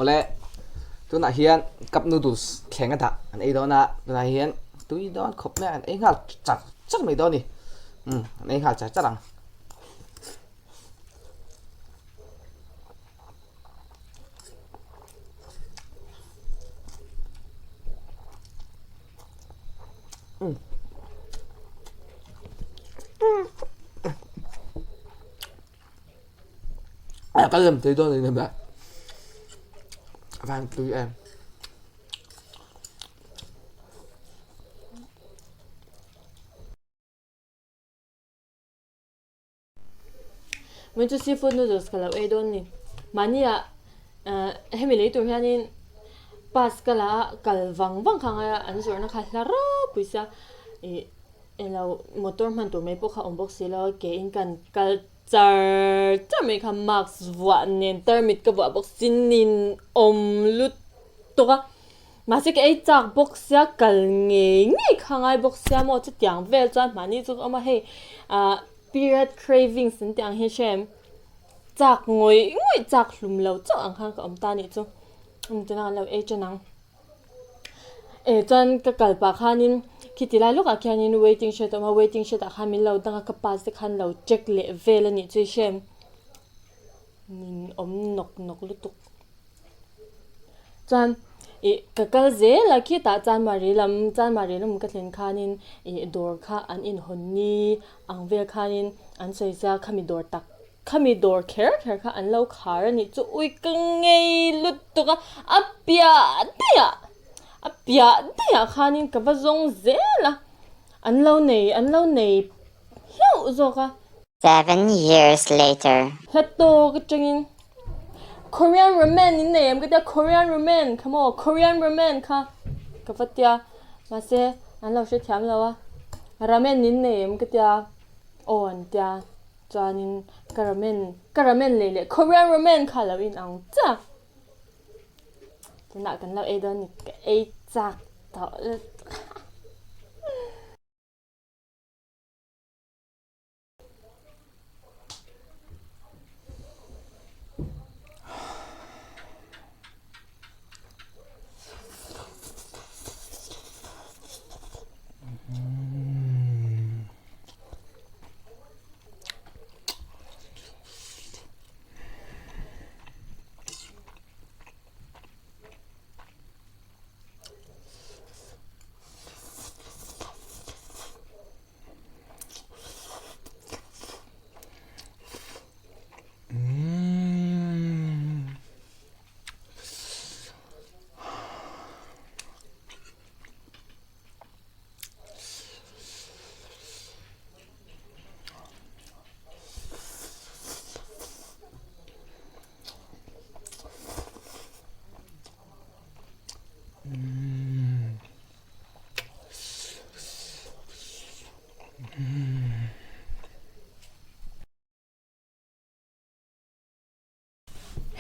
Awle tunah hian cup noodles thleng a dah an ei dawn a, tunah hian tui dawn khawp mai a an ei nghal char char mai dawn a ni. Umm an ei nghal char char ang. Ka lem thei dawn a ni a van tui em. Min chu seafood noodles ka lo ei dawn ni. Mahni ah hemi lei tur hianin bus ka la a, kal vang vang kha a ngai a, an zawrhna kha hla ropui sia ih eng lo motor hman tur mai pawh kha a awm bawk si lo a, ke in kan kal char char mai kha mask vuah nen tarmit ka vuah bawk si nin awm lutuk a. Mahse ka ei chak bawk sia, kal ngei ngei kha ngai bawk sia maw chutiang vel chuan mahni chu ka awm a hei ah period cravings an tih ang hi hre em chak ngawih ngawih chak hlum lo chauh ang khan ka awm ta nih chu um tunah kan lo ei ṭan ang eh chuan ka kal pah khanin khiti lai lawkah khianin waiting shed a awm a waiting shed ah khan min lo dang a ka pass te khan lo check leh vel a nih chu i hre em Min awm nawk nawk lutuk. Chuan ih ka kal zel a khitah Chanmari lam Chanmari lam ka thlen khanin ih dawr kha an inhawn ni ang vel khanin an sawi zia khami dawr tak khami dawr kher kher kha an lo khar a nih chu ui ka ngei lutuk a a piah daih ah a piah daih ah khanin ka va zawng zel a an lo nei an lo nei hlauh zawk a. 7 years later. Hla tawk atangin Korean ramen in nei em ka tia Korean ramen kha maw Korean ramen kha ka va tia mahse an lo hrethiam lo a ramen in nei em ka tia aw an tia chuanin ka ramen ka ramen lei leh Korean ramen kha lo in ang chiah tunah kan lo ei dawn a ni ka ei chak tawh lutuk.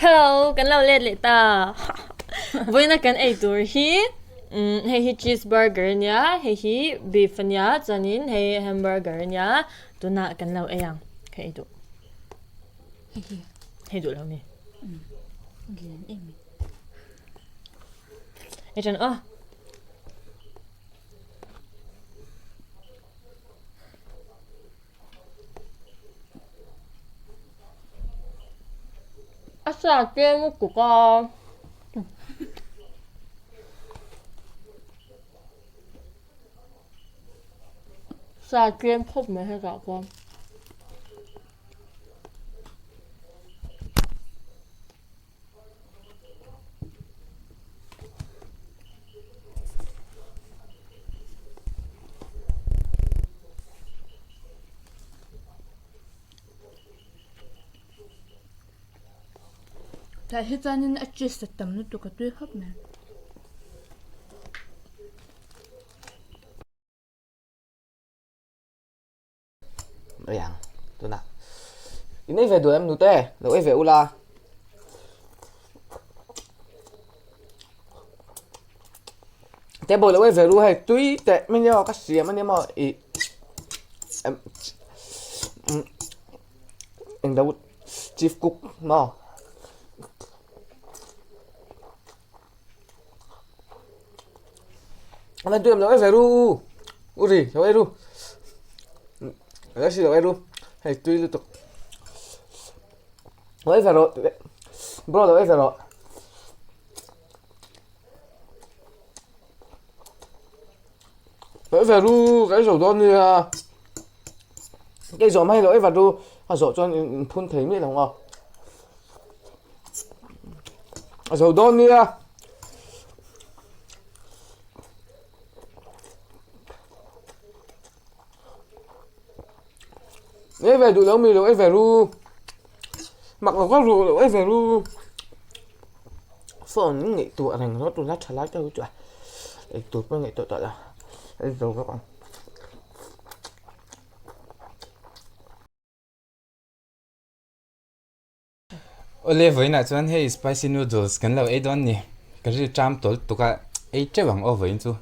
Hello kan lo let leh ta vawiina kan ei tur hi umm hei hi cheese burger ania hei hi beef ania chuanin hei hamburger ania tunah kan lo ei ang ka ei duh hei duh lo mi ei ṭan aw. A sa tlem lutuk a. Sa tlem khawp mai hetah chuan. Tah hi chuanin a cheese a tam lutuk a tui khawp mai. Ei ang tunah in ei ve duh em nute lo ei ve ula table lo ei ve ru hei tui teh mai nia ka siam ania maw ih eng deuh chief cook maw. Avan tui em lo ei ve ru u ri lo ei ru lo si lo ei ru hei tui lutuk lo ei ve rawh bro lo ei ve rawh. Lo ei ve ru ka ei zo dawn nia ka ei zawh hma hi lo ei vat ru a zawh chuan in phun thei miah lo ang aw a zo dawn nia. Ei ve duh lo mi lo ei ve ru mak lo ka ru lo ei ve ru phone ngaihtuah reng rawh tuna tha lai te ho chu a eitur pawh ngaihtuah tawh lo ei zo bawk ang. Awle vawiinah chuan hei spicy noodles kan lo ei dawn ni ka ri ṭam tawl tuk a ei ṭeuh ang aw vawiin chu.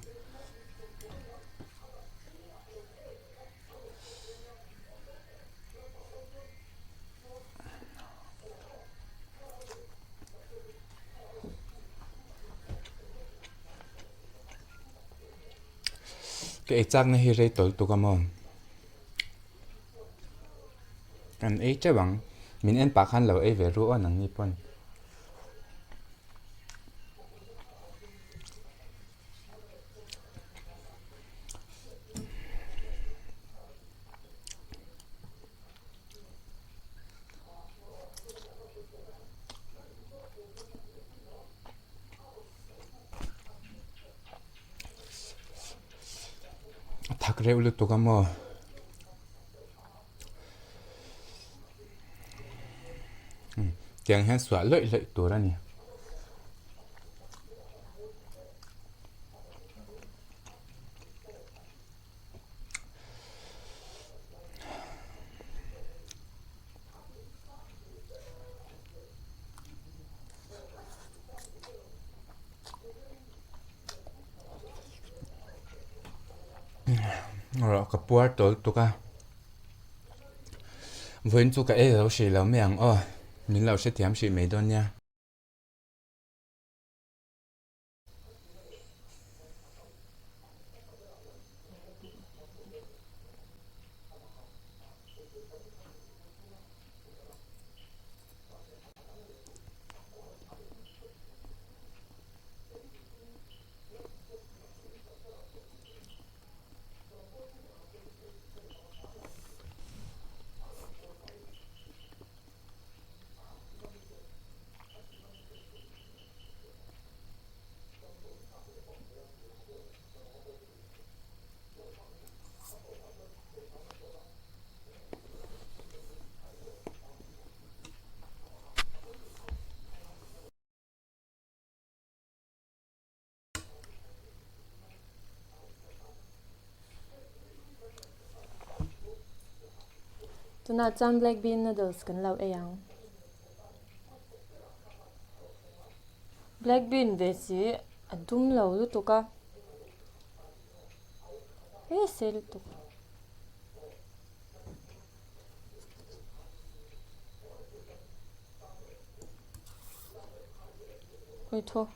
Ka ei chakna hi rei tawl tuk a maw. Kan ei teuh ang, min en pah khan lo ei ve ru aw nangni pawn. A thak reuh lutuk a maw? Tiang hian suah lawih lawih tur a ni. Rawh ka puar tawl tuk a vawiin chu ka ei lo hrih lo mai ang aw min lo hrethiam hrih mai dawn nia. Tunah chuan black bean noodles kan lo ei ang. Black bean ve si a dum lo lutuk a. He sei lutuk. Ui thaw.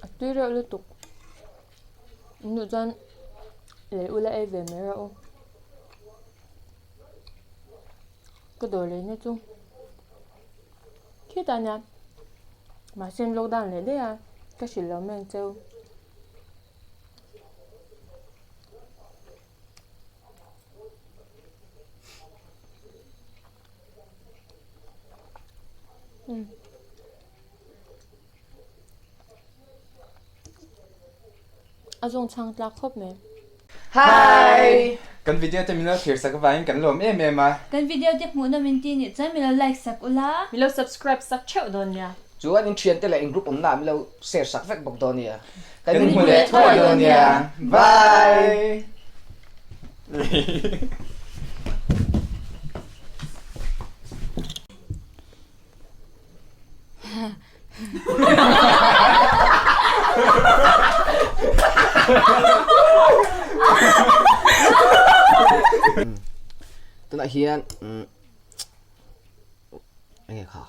A tui reuh lutuk. Innu chuan lei ula ei ve mai rawh u. Ka dawr leina chu khitah nia mahse an lockdown leh daih a ka hrilh lo mai ang cheu. A zawng chhang tlak khawp mai. Hi! Kan video te min lo thlir sak avangin kan lawm em em a. Kan video te hmuhna min ti nih chuan min lo like sak ula. Min lo subscribe sak theuh dawn nia. Chuan in thiante leh in group awmna ah min lo share sak vek bawk dawn nia. Kan inhmu leh thuai dawn nia. Bye! hian enge kha